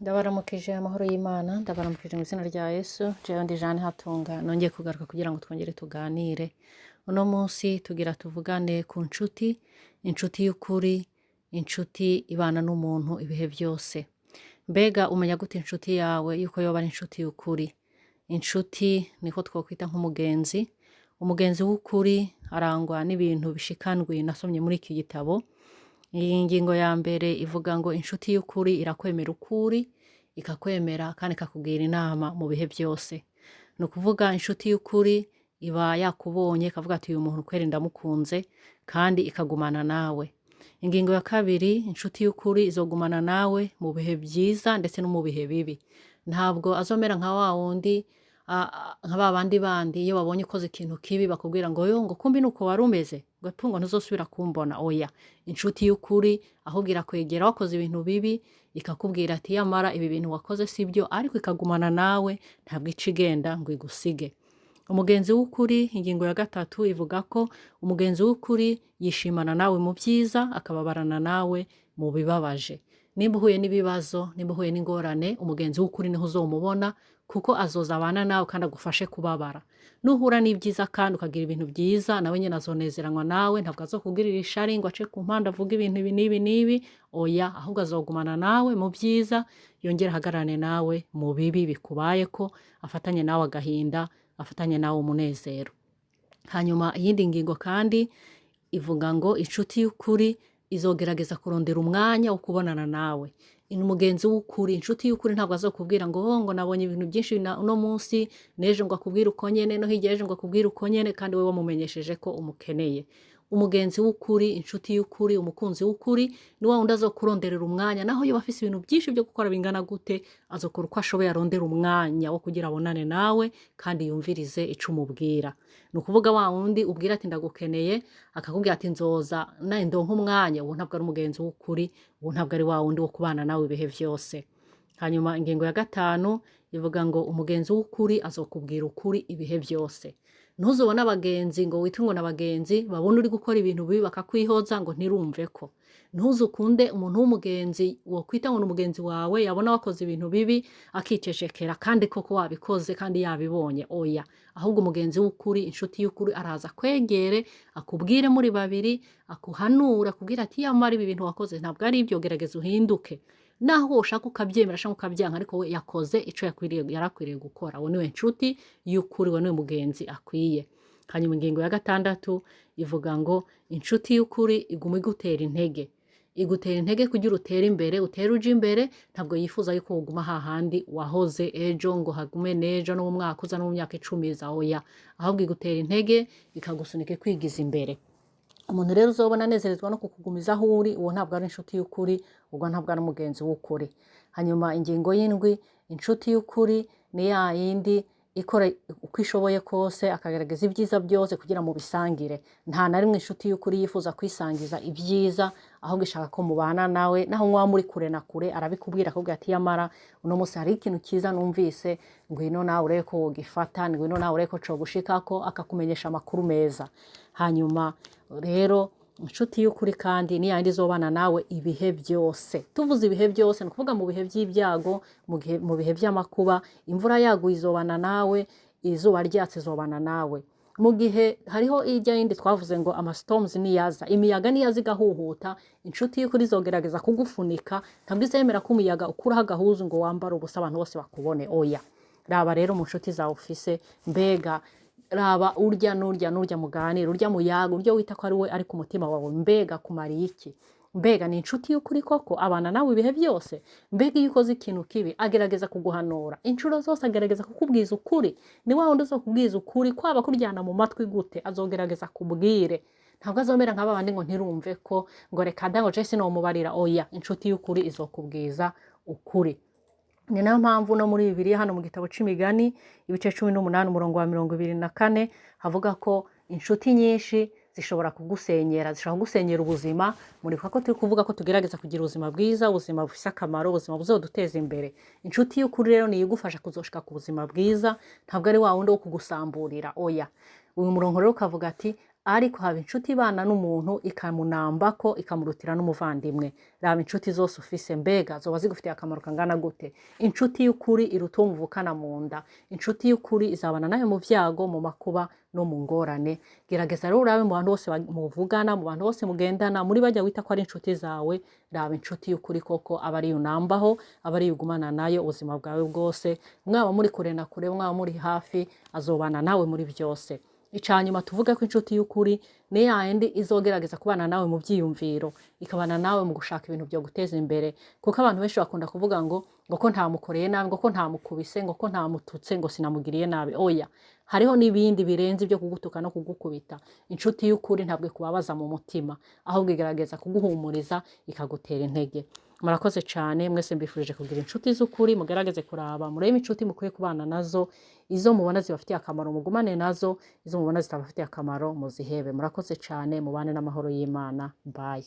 Ndabaramukije amahoro y'Imana, ndabaramukije mu izina rya Yesu. Jewe ndi Jeanne Hatunga, nongeye kugaruka kugira ngo twongere tuganire. Uno munsi tugira tuvugane ku nshuti, inshuti y'ukuri, inshuti ibana n'umuntu ibihe byose. Mbega umenya gute inshuti yawe yuko yoba ari inshuti y'ukuri? Inshuti niko twokwita nk'umugenzi. Umugenzi w'ukuri arangwa n'ibintu bishikandwi nasomye muri iki gitabo. Iyi ngingo ya mbere ivuga ngo inshuti y'ukuri irakwemera ukuri, ikakwemera kandi ikakugira inama mu bihe byose. Ni ukuvuga inshuti y'ukuri iba yakubonye ikavuga ati: "Uyu muntu kweri ndamukunze", kandi ikagumana nawe. Ingingo ya kabiri, inshuti y'ukuri izogumana nawe mu bihe byiza ndetse no mu bihe bibi. Ntabwo azomera nka wa wundi nka ba bandi bandi iyo babonye ukoze ikintu kibi bakubwira ngo: "Yo", ngo: "Kumbi nuko wari umeze", ngo: "Epu", ngo: "Ntuzosubira kumbona." Oya, inshuti y'ukuri ahubwo irakwegera wakoze ibintu bibi, ikakubwira ati: "Yamara ibi bintu wakoze si byo", ariko ikagumana nawe, ntabwo ica igenda ngo igusige. Umugenzi w'ukuri, ingingo ya gatatu ivuga ko umugenzi w'ukuri yishimana nawe mu byiza, akababarana nawe mu bibabaje. Nimba uhuye n'ibibazo, nimba uhuye n'ingorane, umugenzi w'ukuri niho uzomubona, kuko azoza abana nawe kandi agufashe kubabara. Nuhura n'ibyiza kandi ukagira ibintu byiza, nawe nyine azonezeranwa nawe. Ntabwo azokugirira ishari ngo ace ku mpande avuge ibintu ibi n'ibi n'ibi. Oya, ahubwo azogumana nawe mu byiza, yongere ahagararane nawe mu bibi bikubayeko, afatanye nawe agahinda, afatanye nawe umunezero. Hanyuma iyindi ngingo kandi ivuga ngo inshuti y'ukuri izogerageza kurondera umwanya wo kubonana nawe. Umugenzi w'ukuri, inshuti y'ukuri, ntabwo azokubwira ngo: "Oh", ngo: "Nabonye ibintu byinshi uno munsi", n'ejo ngo akubwire uko nyene, no hirya y'ejo ngo akubwire uko nyene, kandi wewe wamumenyesheje ko umukeneye. Umugenzi w'ukuri, inshuti y'ukuri, umukunzi w'ukuri ni wa wundi azokuronderera umwanya, naho yoba afise ibintu byinshi byo gukora bingana gute, azokora uko ashoboye arondera umwanya wo kugira abonane nawe kandi yumvirize ico umubwira. Ni ukuvuga wa wundi ubwira ati: "Ndagukeneye", akakubwira ati: "Nzoza ndonka umwanya", uwo ntabwo ari umugenzi w'ukuri, uwo ntabwo ari wa wundi wo kubana nawe ibihe vyose. Hanyuma ingingo ya gatanu ivuga ngo umugenzi w'ukuri azokubwira ukuri ibihe byose. Ntuzubone abagenzi ngo witwe ngo n'abagenzi, babone uri gukora ibintu bibi bakakwihoza ngo ntirumve ko. Ntuzukunde umuntu w'umugenzi wokwita ngo ni umugenzi wawe, yabona wakoze ibintu bibi akicecekera, kandi koko wabikoze kandi yabibonye. Oya, ahubwo umugenzi w'ukuri, inshuti y'ukuri, araza kwegere, akubwire muri babiri, akuhanure, akubwire ati: "Yamara ibi bintu wakoze ntabwo ari ibyo, gerageza uhinduke." Naho ushaka ukabyemera cyangwa ukabyanka, ariko we yakoze ico yakwiriye, yarakwiriye gukora. Uwo niwe nshuti y'ukuri, uwo niwe mugenzi akwiye. Hanyuma ingingo ya gatandatu ivuga ngo inshuti y'ukuri iguma igutera intege, igutera intege kugira utere imbere, utere uja imbere. Ntabwo yifuza yuko woguma hahandi wahoze ejo, ngo hagume n'ejo, no mu mwaka uza, no mu myaka 10 iza. Oya, ahubwo igutera intege, ikagusunika kwigiza imbere. Umuntu rero uzobona anezerezwa no kukugumiza aho uri, uwo ntabwo ari inshuti y'ukuri, ubwo ntabwo ari umugenzi w'ukuri. Hanyuma ingingo y'indwi, inshuti y'ukuri ni ya yindi ikora uko ishoboye kose, akagerageza ibyiza byose kugira mu bisangire. Nta na rimwe inshuti y'ukuri yifuza kwisangiza ibyiza, ahubwo ishaka ko mubana nawe, naho mwaba muri kure na kure, arabikubwira, akubwira ati: "Yamara uno munsi hari ikintu cyiza numvise, ngwino nawe urebe ko wogifata, ngwino nawe urebe ko cogushikako", akakumenyesha amakuru meza. Hanyuma rero inshuti y'ukuri kandi ni yandi izobana nawe ibihe byose. Tuvuze ibihe byose, ni ukuvuga mu bihe by'ibyago, mu bihe by'amakuba. Imvura yaguye izobana nawe, izuba ryatse izobana nawe. Mu gihe hariho ijya yindi twavuze ngo ama storms niyaza, imiyaga niyaza igahuhuta, inshuti y'ukuri izogerageza kugufunika. Ntabwo izemera ko umuyaga ukuraho agahuzu ngo wambare ubusa abantu bose bakubone. Oya. Raba rero mu nshuti zawe ufise, mbega raba urya n'urya n'urya muganira, urya muyaga, urya wita ko ari we ari ku mutima wawe, mbega kumariye iki? Mbega ni inshuti y'ukuri koko, abana nawe ibihe byose? Mbega iyo ukoze ikintu kibi agerageza kuguhanura inshuro zose, agerageza kukubwiza ukuri? Ni wa wundi uzokubwiza ukuri kwaba kuryana mu matwi gute, azogerageza kubwire. Ntabwo azomera nka babandi ngo ntirumve ko, ngo reka da, ngo je sinomubarira. Oya, inshuti y'ukuri izokubwiza ukuri. Ni nayo mpamvu no muri Bibiliya, hano mu gitabo c'Imigani, ibice 18, umurongo wa 24, havuga ko inshuti nyinshi zishobora kugusenyera, zishobora kugusenyera ubuzima. Muribuka ko turi kuvuga ko tugerageza kugira ubuzima bwiza, ubuzima bufise akamaro, ubuzima buzoduteza imbere. Inshuti y'ukuri rero niyo igufasha kuzoshika ku buzima bwiza, ntabwo ari wa wundi wo kugusamburira. Oya. Uyu murongo rero ukavuga ati Ariko haba inshuti ibana n'umuntu ikamunambako, ikamurutira n'umuvandimwe. Raba inshuti zose ufise, mbega zoba zigufitiye akamaro kangana gute? Inshuti y'ukuri iruta uwo muvukana mu nda. Inshuti y'ukuri izabana nawe mu vyago, mu makuba no mu ngorane. Gerageza rero urabe mu bantu bose muvugana, mu bantu bose mugendana, muri barya wita ko ari inshuti zawe, raba inshuti y'ukuri koko aba ariyo unambaho, aba ariyo ugumana nayo ubuzima bwawe bwose. Mwaba muri kure na kure, mwaba muri hafi, azobana nawe muri byose. Icanyuma tuvuge ko inshuti y'ukuri ni yayindi izogerageza kubana nawe mu vyiyumviro, ikabana nawe mu gushaka ibintu vyo guteza imbere. Kuko abantu benshi bakunda kuvuga ngo ko ntamukoreye nabi, ngo ko ntamukubise, ngo ko ntamututse, ngo sinamugiriye nabi. Oya, hariho n'ibindi birenze ibyo kugutuka no kugukubita. Inshuti y'ukuri ntabwo ikubabaza mu mutima, ahubwo igerageza kuguhumuriza, ikagutera intege. Murakoze cane mwese, mbifurije kugira inshuti z'ukuri. Mugerageze kuraba, murebe inshuti mukwiye kubana nazo. Izo mubona zibafitiye akamaro mugumane nazo, izo mubona zitabafitiye akamaro muzihebe. Murakoze cane, mubane n'amahoro y'Imana. Bye.